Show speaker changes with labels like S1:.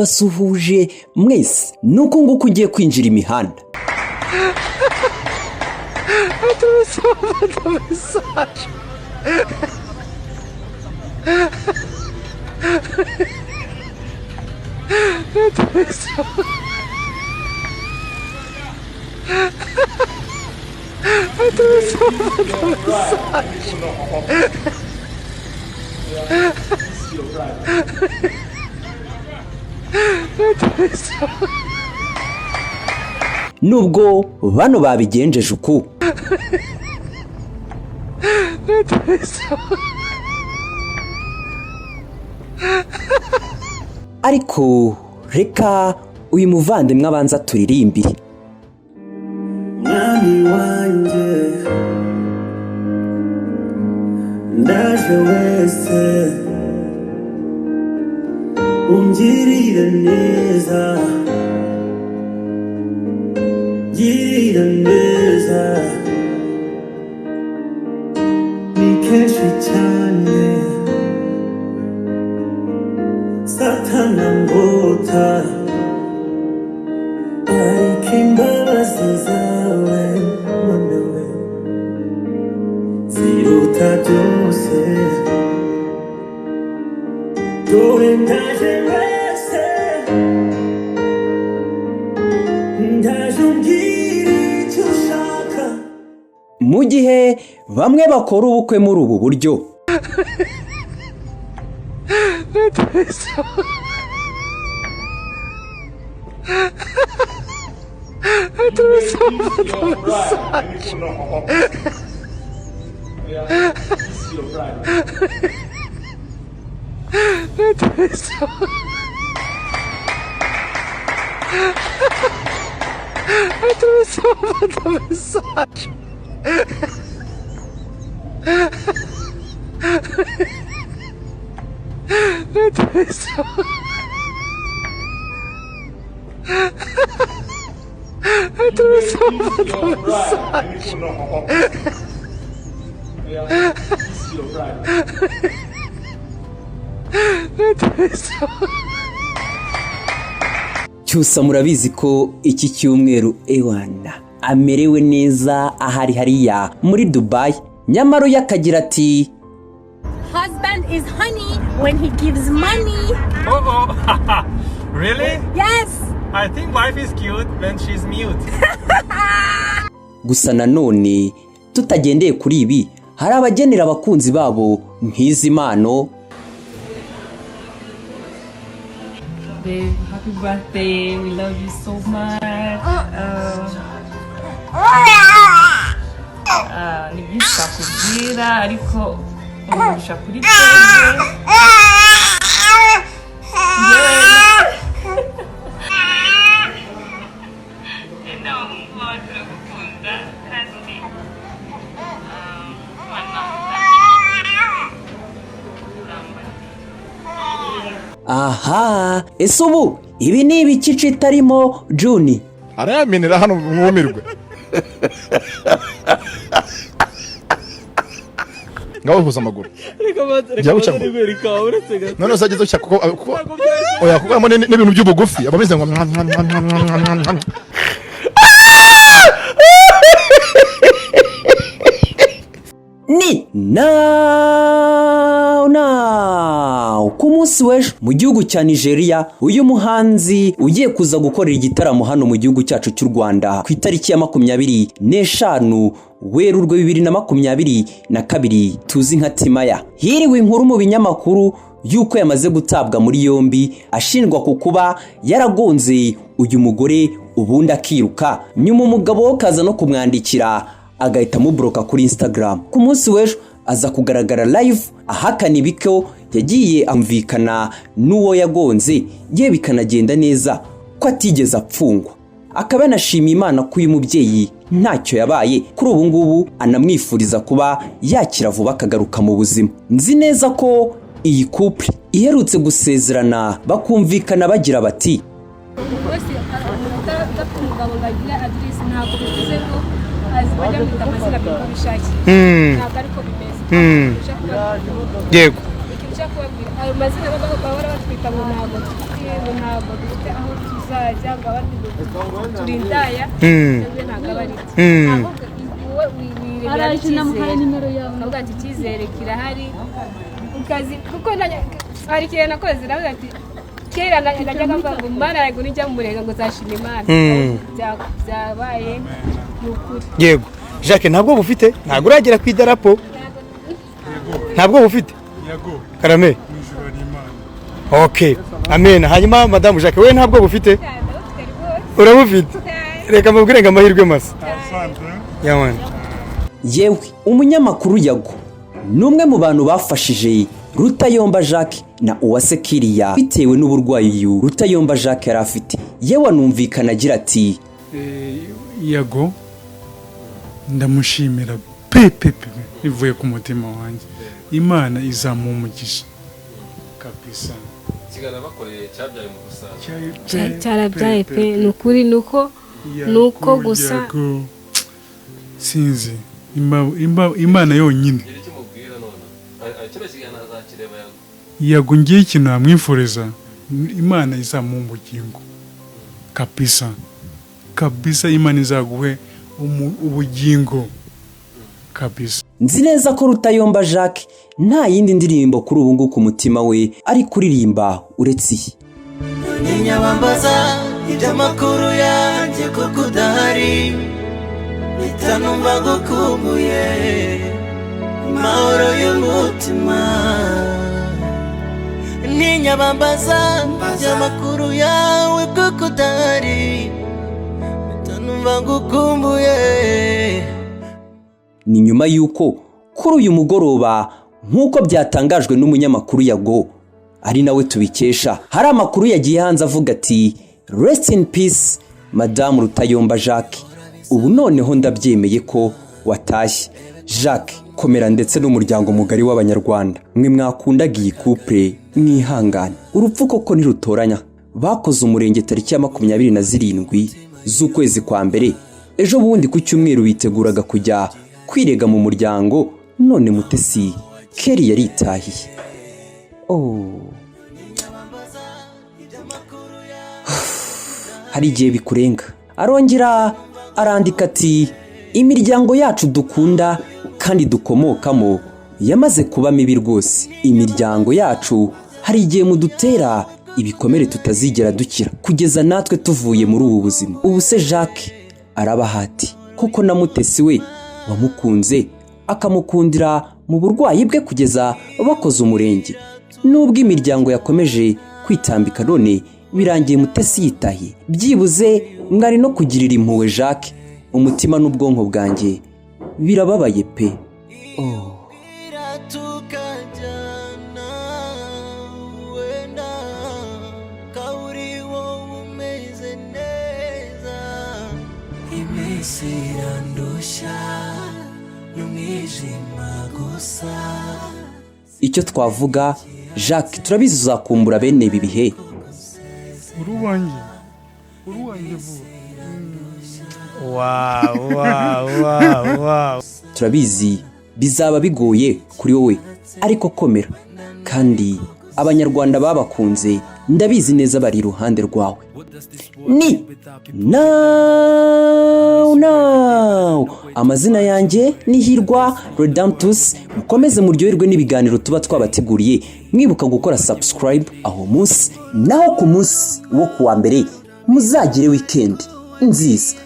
S1: Ndabasuhuje mwese. Nuko nguko ugiye kwinjira imihanda. Nubwo bano babigenjeje uku, ariko reka uyu muvandimwe abanza turirimbire.
S2: Mwami wanjye, ndaje wese, ungirire neza, girira neza. Ni kenshi cyane Satana ngota, ariko imbabazi zawe, Mana we, ziruta byose. Dore ndaje wese, ndaje, umbwire icyo ushaka.
S1: Mu gihe bamwe bakora ubukwe muri ubu buryo, Cyusa murabizi ko iki cyumweru ewana amerewe neza ahari hariya muri Dubai, nyamara uyu akagira ati:
S3: Husband is honey when he gives money.
S4: Oh, really?
S3: Yes.
S4: I think wife is cute when she's mute.
S1: Gusa nanone tutagendeye kuri ibi, hari abagenera abakunzi babo nk'izi mpano.
S5: Babe, happy birthday. We love you so much. Ni byinshi twakubwira, ariko umugisha kuri twebwe. Njyewe n'abahungu bawe turagukunda kandi Imana uramba.
S1: Aha, ese ubu ibi ni ibiki itarimo Juni?
S6: Arayamenera hano mwumirwe. Ngaho huza amaguru. Jya guca ngo none uzageze ushya, kuko oya, kuko harimo n'ibintu by'ubugufi aba ameze ngo mwa, mwa, mwa, mwa, mwa, mwa, mwa.
S1: Ni now now ku munsi w'ejo mu gihugu cya Nigeria, uyu muhanzi ugiye kuza gukorera igitaramo hano mu gihugu cyacu cy'u Rwanda ku itariki ya 25 Werurwe 2022, tuzi nka Timaya, hiriwe inkuru mu binyamakuru y'uko yamaze gutabwa muri yombi ashinjwa ku kuba yaragonze uyu mugore ubundi akiruka. Nyuma umugabo we akaza no kumwandikira agahita amublocka kuri Instagram. Ku munsi w'ejo aza kugaragara live ahakana ibiko yagiye amvikana n'uwo yagonze, ye bikanagenda neza, ko atigeze apfungwa, akaba yanashimiye Imana ko uyu mubyeyi ntacyo yabaye kuri ubu ngubu, anamwifuriza kuba yakira vuba akagaruka mu buzima. Nzi neza ko iyi couple iherutse gusezerana bakumvikana bagira bati:
S7: Wese udafite umugabo ngo agire aderesi, ntabwo bivuze ngo bajya bamwita amazina uko bishakiye. Ntabwo ariko bimeze.
S4: Yego.
S7: Ikintu cya kubabwira, ayo mazina baba bahora batwita ngo ntabwo dufite aho tuzajya, ngo abandi ngo turi indaya, twebwe ntabwo aba ari byo. Ahubwo wowe wiremera
S3: Araje, namuhaye
S7: icyizere,
S3: nimero yawe.
S7: Ukavuga ati icyizere kirahari ukazi, kuko hari ikintu nakoze, navuga ati kera najyaga mvuga ngo Mana yanjye, nijya mu murenge ngo nzashima Imana. Byabaye ni ukuri.
S8: Yego, Jacques, ntabwo bufite, ntabwo uragera ku idarapo, ntabwo bufite.
S4: Yago.
S8: Karame.
S4: Mu ijuru hari Imana.
S8: Okay, amen. Hanyuma madamu Jacques, we ntabwo bufite?
S7: Ndabufite rwose.
S8: Urabufite? Reka mubwire ngo amahirwe masa.
S4: Asante.
S8: Yamani.
S1: Yewe, umunyamakuru Yago ni umwe mu bantu bafashije Rutayomba Jacques na Uwase Kiriya bitewe n'uburwayi uyu Rutayomba Jacques yari afite. Yewe, anumvikana agira ati:
S4: Yago ndamushimira pe pe pe, bivuye ku mutima wanjye. Imana izamuha umugisha kabisa.
S9: Ikiganiro bakoreye cyabyaye mu gusaza.
S7: Cyarabyaye pe, ni ukuri, ni uko gusa.
S4: Yago, sinzi. Imana yonyine.
S9: Gira icyo umubwira none. Kino kiganiro azakireba, Yago.
S4: Yago, ngiye ikintu namwifuriza, Imana izamuha ubugingo kabisa kabisa. Imana izaguhe ubugingo kabisa.
S1: Nzi neza ko Rutayomba Jacques nta yindi ndirimbo kuri ubu ngubu ku mutima we ari kuririmba uretse iyi.
S2: Ntinyabambaza iby'amakuru yanjye kuko udahari, mpita numva gukumbuye amahoro y'umutima. Ntinyabambaza iby'amakuru yawe kuko udahari, mpita numva gukumbuye.
S1: Ni nyuma y'uko kuri uyu mugoroba, nk'uko byatangajwe n'umunyamakuru Yago, ari nawe tubikesha, hari amakuru yagiye hanze avuga ati: "Rest in peace madamu Rutayomba Jacques, ubu noneho ndabyemeye ko watashye. Jacques, komera, ndetse n'umuryango mugari w'Abanyarwanda mwe mwakundaga iyi couple, mwihangane. Urupfu koko ntirutoranya." Bakoze umurenge tariki ya 27 z'ukwezi kwa mbere, ejo bundi ku cyumweru biteguraga kujya kwirega mu muryango, none Mutesi Keri yaritahiye. Oh. Hari igihe bikurenga. Arongera arandika ati: "Imiryango yacu dukunda kandi dukomokamo yamaze kuba mibi rwose. Imiryango yacu hari igihe mudutera ibikomere tutazigera dukira kugeza natwe tuvuye muri ubu buzima. Ubu se Jacques arabahati koko na Mutesi we wamukunze akamukundira mu burwayi bwe kugeza bakoze umurenge? Nubwo imiryango yakomeje kwitambika, none birangiye Mutesi yitahiye. Byibuze mwari no kugirira impuhwe Jacques. Umutima n'ubwonko bwanjye birababaye pe." Oh.
S2: Tukajyana wenda kaburi, wowe umeze neza. Iminsi irandusha n'umwijima gusa.
S1: Icyo twavuga, Jacques, turabizi uzakumbura bene ibi bihe.
S4: Uri uwanjye, uri uwanjye vuba.
S8: Wow.
S1: Turabizi bizaba bigoye kuri wowe, ariko komera, kandi Abanyarwanda babakunze ndabizi neza bari iruhande rwawe. Ni now now, amazina yanjye ni Hirwa Redemptus. Mukomeze muryoherwe n'ibiganiro tuba twabateguriye, mwibuka gukora subscribe aho munsi, naho ku munsi wo kuwa mbere muzagire weekend nziza.